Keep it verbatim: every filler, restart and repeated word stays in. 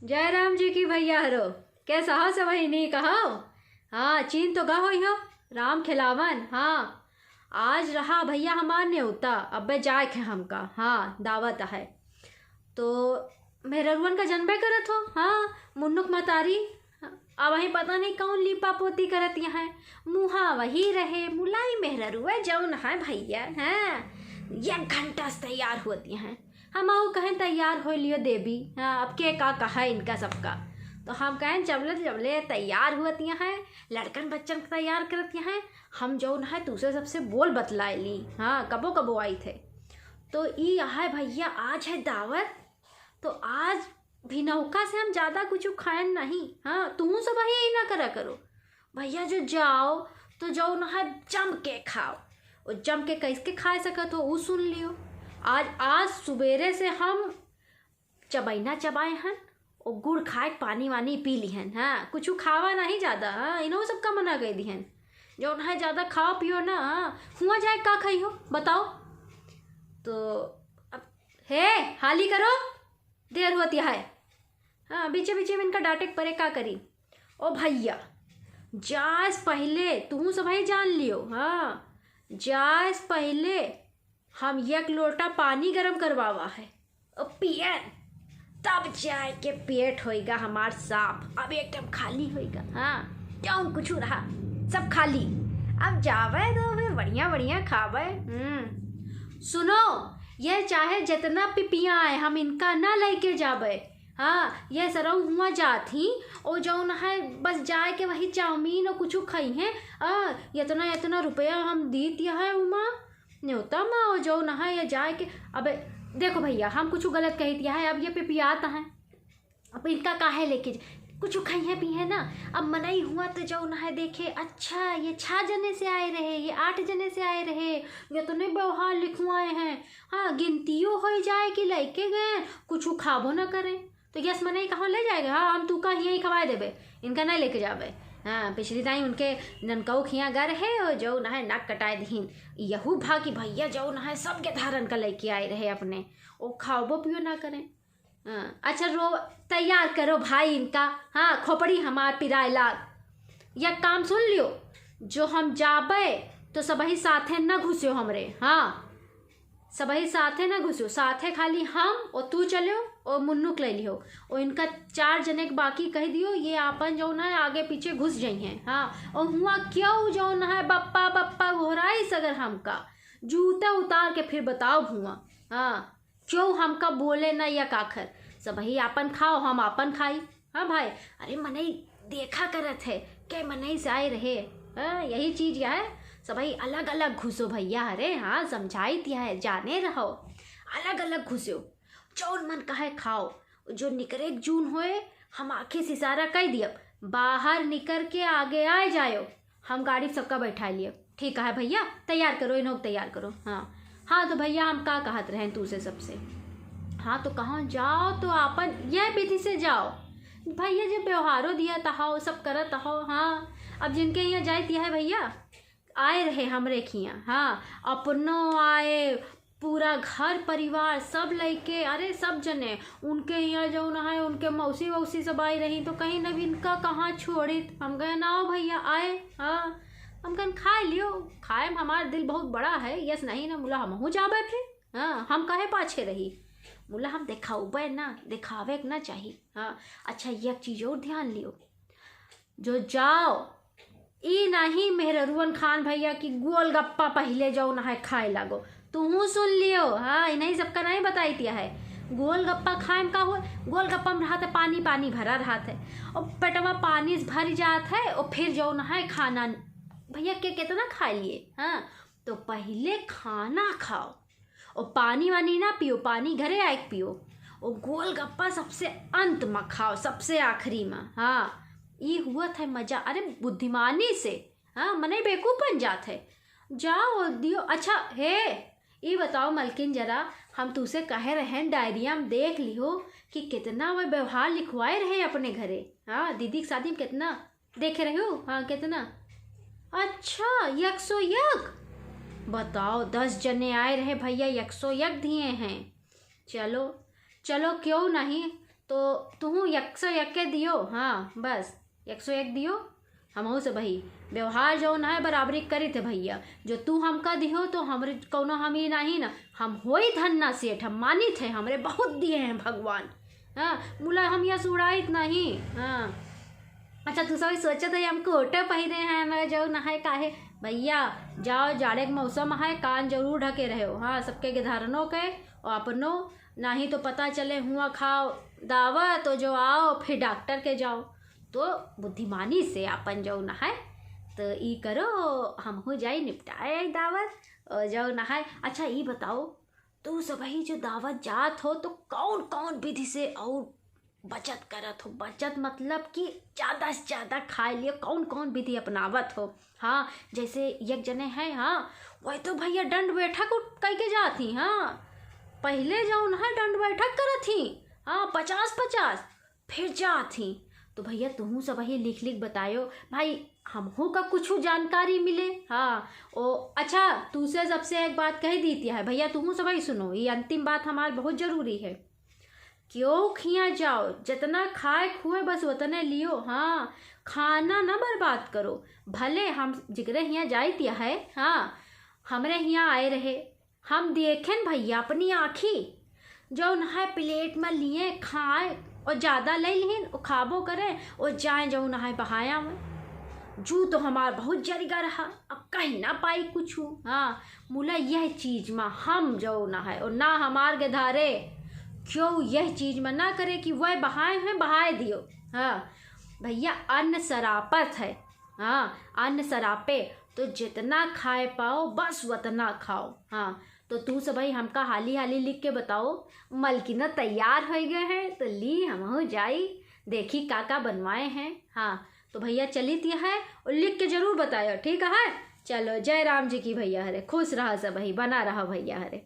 जय राम जी की भैया हरो, कैसा हो सब, वही नहीं कहो। हाँ, चीन तो गा होई हो, राम खिलावन। हाँ, आज रहा भैया हमार नेवता, अब्बे जाए के हमका, हाँ, दावत है। तो मेहररुअन का जनबे करत हो, हाँ, मुन्नुक मतारी, अब वही पता नहीं कौन लीपा पोती करत यहाँ, मुहा वही रहे, मुलाई मेहररुआ जौन है भैया, हाँ, एक घंटा से तैयार होती हैं। हम आऊ कहें तैयार हो लियो देवी, हाँ, अब के का कहा इनका सबका। तो हम कहें जबले जबले तैयार होती हैं, लड़कन बच्चन के तैयार करती हैं, हम जौन है तुसे सबसे बोल बतलाए ली, हाँ, कबो कबो आई थे। तो ई है भैया, आज है दावत, तो आज भिनौका से हम ज्यादा कुछ खाएन नहीं। हाँ, तुहूँ सब यही ना करा करो भैया, जो जाओ तो जौन है जम के खाओ, और जम के कैसे खाए सकत हो ऊ सुन लियो। आज, आज सुबेरे से हम चबैना चबाए हन, और गुड़ खाए के पानी वानी पी लिहन। हाँ, कुछ खावा नहीं ज्यादा, हाँ, इन्हों सबका मना कर दिहन, जौन है ज्यादा खाओ पियो ना, हाँ, हुआ जाए का खाई हो बताओ। तो अब हे हाली करो, देर होती है। हाँ, बीचे बीचे में इनका डांटे के परे का करी। ओ भैया, जाए से पहले तुहूँ सब ही जान लियो, हाँ, जाए से पहले हम एक लोटा पानी गरम करवावा है, ओ पियन, तब जाए के पेट होइगा हमार साफ। अब एकदम खाली होइगा, हाँ, क्यों कुछ रहा, सब खाली। अब जावे दो, फिर बढ़िया बढ़िया खावे। हम्म, सुनो, ये चाहे जितना पिपिया है, हम इनका ना लेके जाबे। हाँ, ये सरऊ हुआ जात ही, ओ जौन है बस जाए के वही चाउमीन और कुछ खाई हैं। आ, इतना इतना रुपया हम दीत है उमा, न्योता मा, ओ जौन है ये जाए के। अबे देखो भैया, हम कुछ गलत कही दिया है, अब ये पिपियात है, अब इनका काहे लेके जा-, कुछ खाइए पिए ना। अब मनई हुआ तो जौन है देखे, अच्छा ये छह जने से आए रहे, ये आठ जने से आए रहे, ये तो नहीं व्यवहार लिखवाए हैं। हाँ, गिनतियों हो जाए कि लेके गए, कुछ खाबो ना करे, तो यस मनई कहाँ ले जाएगा? हाँ, हम तू का यहीं खवाए देबे, इनका नहीं लेके जाबे। हाँ, पिछली टाइम उनके ननकऊ खिया गा रहे और जौन है नाक कटाए दीन। यहू भा कि भैया जौन है सबके धारन का लेके आए रहे अपने, ओ खाबो पियो ना करें। हाँ, अच्छा रो, तैयार करो भाई इनका। हाँ, खोपड़ी हमार पिराए लाग। या काम सुन लियो, जो हम जाबे तो सबही साथे न घुसियो हमरे। हाँ, सबही साथे न घुसियो, साथे खाली हम और तू चलियो और मुन्नुक ले लियो। और इनका चार जने के बाकी कह दियो, ये आपन जौन है आगे पीछे घुस जाई हैं। हाँ, और हुआ क्यों जौन है बप्पा बप्पा घोराइस अगर हमका, जूता उतार के फिर बताओ हुआ। हाँ, क्यों हमका बोले ना या काखर, सबही आपन खाओ, हम आपन खाई। हाँ भाई, अरे मनई देखा करत है, के मनई से आए रहे। हाँ, यही चीज यह है, सबही अलग अलग घुसो भैया। अरे हाँ, समझाई दिया है, जाने रहो, अलग अलग घुसो, जौन मन कहे खाओ, जो निकरे जून होए, हम आँखें से इशारा कर दियब, बाहर निकर के आगे आए जायो, हम गाड़ी सबका बैठा लिए। ठीक है भैया, तैयार करो, इन्हों को तैयार करो। हाँ, हाँ, तो भैया हम का कहत रहें तू से सबसे। हाँ, तो कहाँ जाओ तो आपन यह विधि से जाओ। भैया जब व्यवहारो दिया तहो, सब करत हो। हाँ, अब जिनके यहाँ जाए दिया है भैया, आए रहे हमरे खिया। हाँ, अपनो आए, पूरा घर परिवार सब लइके, अरे सब जने, उनके यहाँ जौन है उनके मौसी वौसी सब आई रही, तो कहीं न भी इनका कहाँ छोड़ित। हम कहे ना हो भैया आए। हाँ, हम कहन खाए लियो, खाए में हमार दिल बहुत बड़ा है। यस नहीं ना मुला हमहू जाबे फिर। हाँ, हम काहे पाछे रही, मुला हम देखाउबे ना, देखावे के ना चाही। हाँ, अच्छा एक चीज और ध्यान लियो, जो जाओ, ई नाही मेहररुअन खान भैया की गोलगप्पा पहिले जौन है खाए लागो। तुहू सुन लियो, हाँ, इन्हीं सबका नहीं बताई दिया है। गोलगप्पा खाए में का हो, गोलगप्पा में रहत है पानी, पानी भरा रहत है, और पेटवा पानी से भर जात है, और फिर जौन है खाना भैया के कितना खा लिए। हाँ, तो पहिले खाना खाओ, और पानी वानी ना पियो, पानी घरे आए के पियो। और गोलगप्पा सबसे अंत में खाओ, सबसे आखिरी में। हाँ, ई हुआ था मजा। अरे बुद्धिमानी से, हाँ, मनई बेवकूफ बन जात है। जाओ दियो। अच्छा हे, ई बताओ मलकिन, जरा हम तुसे कहे रहेन डायरिया में देख लिहो कि कितना वह व्यवहार लिखवाए रहे अपने घरे। हाँ, दीदी की शादी में कितना देखे रहे हो? हाँ, कितना? अच्छा, एक सौ एक। बताओ, दस जने आए रहे भैया, एक सौ एक दिए हैं। चलो, चलो, क्यों नहीं, तो तुहू एक सौ एक के दियो, हाँ, बस एक सौ एक दियो। हमहू सबही व्यवहार जौन है बराबरी करित है भइया। जो तू हमका दिहो तो हमरे कौनो हमी नाहीं ना, हम होई धन्ना सेठ, हम मानित है, हमरे बहुत दिए हैं भगवान। हाँ, मुला हम यस उड़ाइत नहीं। हाँ, अच्छा, तू सब सोचत है हम कोट पहिरे हैं, मैं जौन है काहे? भइया, जाओ, जाड़े के मौसम है, कान जरूर ढके रहो। हाँ, सबके गिधारनो के और अपनो, नाहीं तो पता चले हुआ खाओ दावत, तो जो आओ फिर डॉक्टर के जाओ। तो बुद्धिमानी से आपन जौन है तो ई करो, हमहू जाई निपटाए दावत और जौन है। अच्छा, ई बताओ, तू सबही जो दावत जात हो तो कौन कौन विधि से और बचत करत हो? बचत मतलब कि ज्यादा से ज्यादा खाए लिए कौन कौन विधि अपनावत हो? हाँ, जैसे एक जने हैं, हाँ, वही तो भइया दंड बैठक उठ-, कई के जात ही। हाँ, पहिले जौन है दंड बैठक करत ही, हाँ, पचास पचास, फिर जात ही। तो भइया, तुहू सबही लिख लिख बतायो भाई, हमहू का कुछ जानकारी मिले। हाँ, ओ अच्छा, तू से सबसे एक बात कह दीती है भइया, तुहू सबही सुनो, ये अंतिम बात हमार बहुत जरूरी है। क्यों खिया जाओ, जितना खाए खुए बस उतने लियो। हाँ, खाना ना बर्बाद करो। भले हम जिगरे हिया जाइत है, हाँ, हमरे हिया आए रहे, हम देखेन भइया अपनी आँखी, जौन है प्लेट में लिए खाए और ज्यादा ले लिहिन, और खाबो करे और जाए जौन है बहाया में। जू तो हमार बहुत जरिगा रहा, अब कह ना पाई कुछ। हाँ, मुला यह चीज में हम जौन है और ना हमार गिधारे, क्यों यह चीज में ना करे कि वह बहाए हैं, बहाए दियो। हाँ भइया, अन्न सरापत है। हाँ, अन्न सरापे, तो जितना खाए पाओ बस उतना खाओ। हाँ, तो तू सबही हमका हाली हाली लिख के बताओ। मलकिना तैयार होइ गए हैं, तो ली हमहू जाई, देखी का का बनवाए हैं। हाँ, तो भइया चलित है और लिख के जरूर बतायो, ठीक है? चलो, जय राम जी की भइया हरे, खुश रहा सबही, बना रहा भइया हरे।